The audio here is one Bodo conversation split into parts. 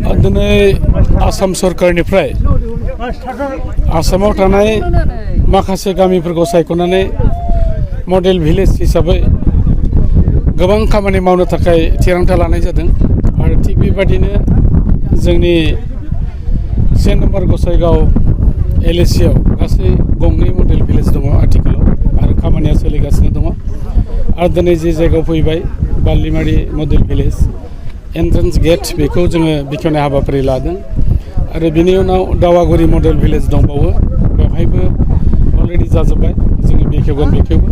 दिनै आसाम सरकारनिफ्राय आसामाव थानाय माखासे गामिफोरखौ सायख'नानै मडेल भिलेज हिसाबै गोबां खामानि मावनो थाखाय थिरांथा लानाय जादों आरो थिग बेबादिनो जोंनि 1 नम्बर गसाइगाव LAC आव गासै गंनै मडेल भिलेज दङ आथिखालाव आरो खामानिया सोलिगासिनो दङ आरो दिनै जे जायगायाव फैबाय बालिमारि मडेल भिलेज एन्ट्रेन्स गेट बेखौ जोङो बेखेवनाय हाबाफारि लादों आरो बिनि उनाव दावागुरि मडेल भिलेज दंबावो बेवहायबो अलरेडि जाजोब्बाय जोङो बेखेवगोन बेखौबो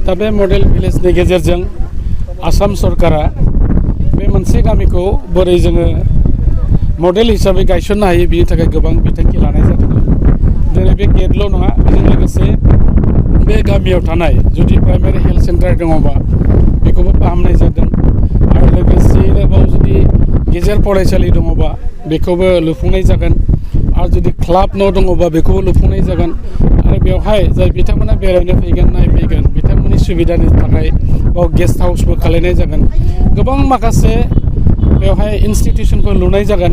दा बे मडेल भिलेजनि गेजेरजों आसाम सरकारा बे मोनसे गामिखौ बोरै जोङो मडेल हिसाबै गायसननो हायो बिनि थाखाय गोबां बिथांखि लानाय जादों दिनै बे गेटल' नङा बेजों लोगोसे बे गामियाव थानाय जुदि प्राइमारि हेल्थ सेन्टार दङबा बेखौबो फाहामनाय जादों आरो लोगोसेयैनो बाव जुदि गेजेर फरायसालि दङबा बेखौबो लुफुंनाय जागोन आरो जुदि क्लाब न' दङबा बेखौबो लुफुंनाय जागोन आरो बेवहाय जाय बिथांमोना बेरायनो फैगोन नायफैगोन बिथांमोननि सुबिदानि थाखाय बाव गेस्ट हाउसबो खालायनाय जागोन गोबां माखासे बेवहाय इन्सटिटिउसनफोर लुनाय जागोन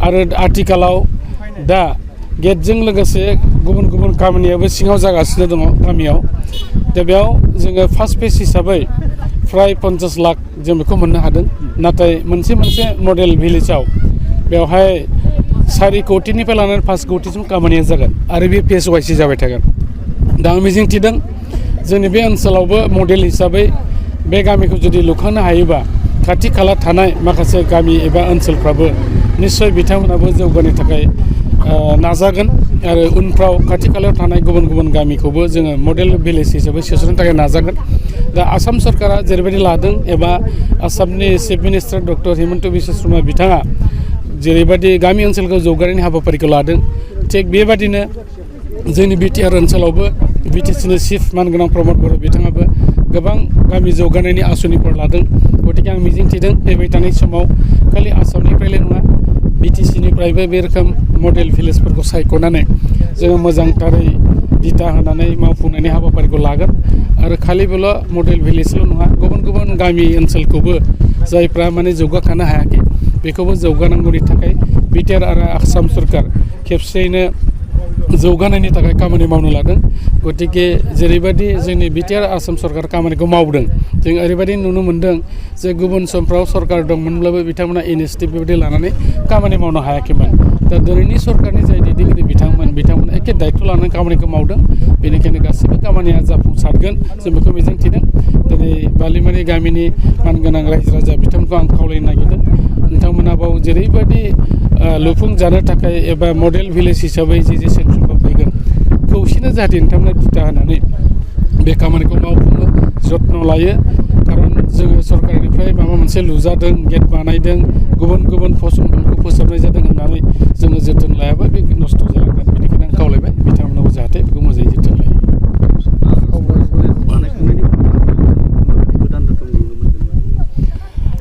आरो आथिखालाव दा गेटजों लोगोसे गुबुन गुबुन खामानियाबो सिङाव जागासिनो दङ गामियाव दा बेयाव जोङो फार्स्ट फेज हिसाबै फ्राय 50 लाख जों बेखौ मोननो हादों नाथाय मोनसे मडेल भिलेजाव बेवहाय 4 कौटिनिफ्राय लानानै 5 कौटिसिम खामानिया जागोन आरो बे फेज वाइसै जाबाय थागोन दा आं मिजिंथिदों जोंनि बे ओनसोलावबो मडेल हिसाबै बे गामिखौ जुदि लुखांनो हायोबा खाथि खाला थानाय माखासे गामि एबा ओनसोलफ्राबो निश्चय बिथांमोनाबो जौगानो थाखाय नाजागोन आरो उनफ्राव खाथि खालायाव थानाय गुबुन गुबुन गामिखौबो जोङो मडेल भिलेज हिसाबै सोसननो थाखाय नाजागोन दा आसाम सरकारा जेरैबायदि लादों एबा आसामनि chief minister doctor Himanta Biswa Sharma बिथाङा जेरैबायदि गामि ओनसोलखौ जौगानायनि हाबाफारिखौ लादों थिग बेबादिनो जोंनि BTR ओनसोलावबो BTCनि चिफ मानगोनां प्रमद बर' बिथाङाबो गोबां गामि जौगानायनि आसनिफोर लादों गतिके आं मिजिंथिदों फैबाय थानाय समाव खालि आसामनिफ्रायल' नङा BTCनिफ्रायबो बे रोखोम मडेल भिलेजफोरखौ सायख'नानै जोङो मोजांथारै दिथा होनानै मावफुंनायनि हाबाफारिखौ लागोन आरो खालिबोल' मडेल भिलेजल' नङा गुबुन गुबुन गामि ओनसोलखौबो जायफ्रा माने जौगाखानो हायाखै बेखौबो जौगानांगौनि थाखाय BTR आरो आसाम सरकार खेबसेयैनो जौगानायनि थाखाय खामानि मावनो लादों गतिके जेरैबायदि जोंनि BTR आसाम सरकार खामानिखौ मावदों जों ओरैबायदि नुनो मोन्दों जे गुबुन समफ्राव सरकार दंमोनब्लाबो बिथांमोना इनिशिएटिभ बेबायदि लानानै खामानि मावनो हायाखैमोन दा दिनैनि सरकारनि जाय दैदेनगिरि बिथांमोना एखे दायित्व लानानै खामानिखौ मावदों बेनिखायनो गासैबो खामानिया जाफुंसारगोन जों बेखौ मिजिंथिदों दिनै बालिमारि गामिनि मानगोनां रायजो राजा बिथांमोनखौ आं खावलायनो नागिरदों नोंथांमोना बाव जेरैबायदि लुफुंजानो थाखाय एबा मडेल भिलेज हिसाबै जे सेंसनफोर फैगोन खौसेनो जाहाथे नोंथांमोना दिथा होनानै बे खामानिखौ मावफुङो जत्न लायो खारन जोङो सरकारनिफ्राय माबा मोनसे लुजादों गेट बानायदों गुबुन गुबुन फसंथानखौ फोसाबनाय जादों होननानै जोङो जोथोन लायाबा बे नस्थ' जालांगोन बेनिखायनो आं खावलायबाय बिथांमोनाबो जाहाथे बेखौ मोजाङै जोथोन लायो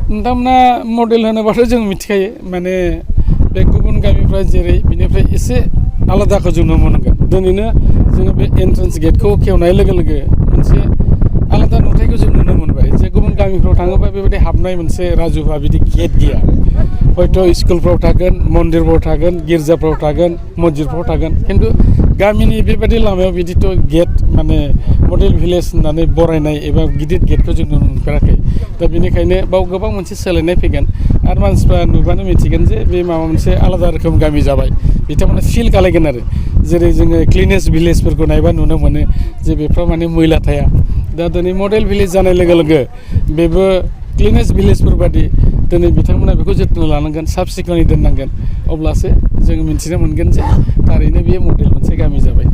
नोंथांमोना मडेल होनोबाथ' जों मिथिखायो माने बे गुबुन गामिफ्रा जेरै बिनिफ्राय एसे आलादाखौ जों नुनो मोनगोन दिनैनो जोङो बे एन्ट्रेन्स गेटखौ खेवनाय लोगो लोगो मोनसे आलादा नुथायखौ जों नुनो मोनबाय जे गुबुन गामिफ्राव थाङोबा बेबायदि हाबनाय मोनसे राजुहा बिदि गेट गैया हयथ' स्कुलफ्राव थागोन मन्दिरफ्राव थागोन गिर्जाफ्राव थागोन मस्जिदफ्राव थागोन खिन्थु गामिनि बेबायदि लामायाव बिदिथ' गेट माने मडेल भिलेज होननानै बरायनाय एबा गिदिर गेटखौ जों नुनो मोनफेराखै दा बेनिखायनो बाव गोबां मोनसे सोलायनाय फैगोन आरो मानसिफ्रा नुबानो मिथिगोन जे बे माबा मोनसे आलादा रोखोम गामि जाबाय बिथांमोना फिल खालायगोन आरो जेरै जोङो क्लिनेस्ट भिलेजफोरखौ नायबा नुनो मोनो जे बेफ्राव माने मैला थाया दा दिनै मडेल भिलेज जानाय लोगो लोगो बेबो क्लिनेस्ट भिलेजफोर बादि दिनै बिथांमोना बेखौ जोथोन लानांगोन साब सिखोनै दोननांगोन अब्लासो जों मिन्थिनो मोनगोन जे थारैनो बेयो मडेल मोनसे गामि जाबाय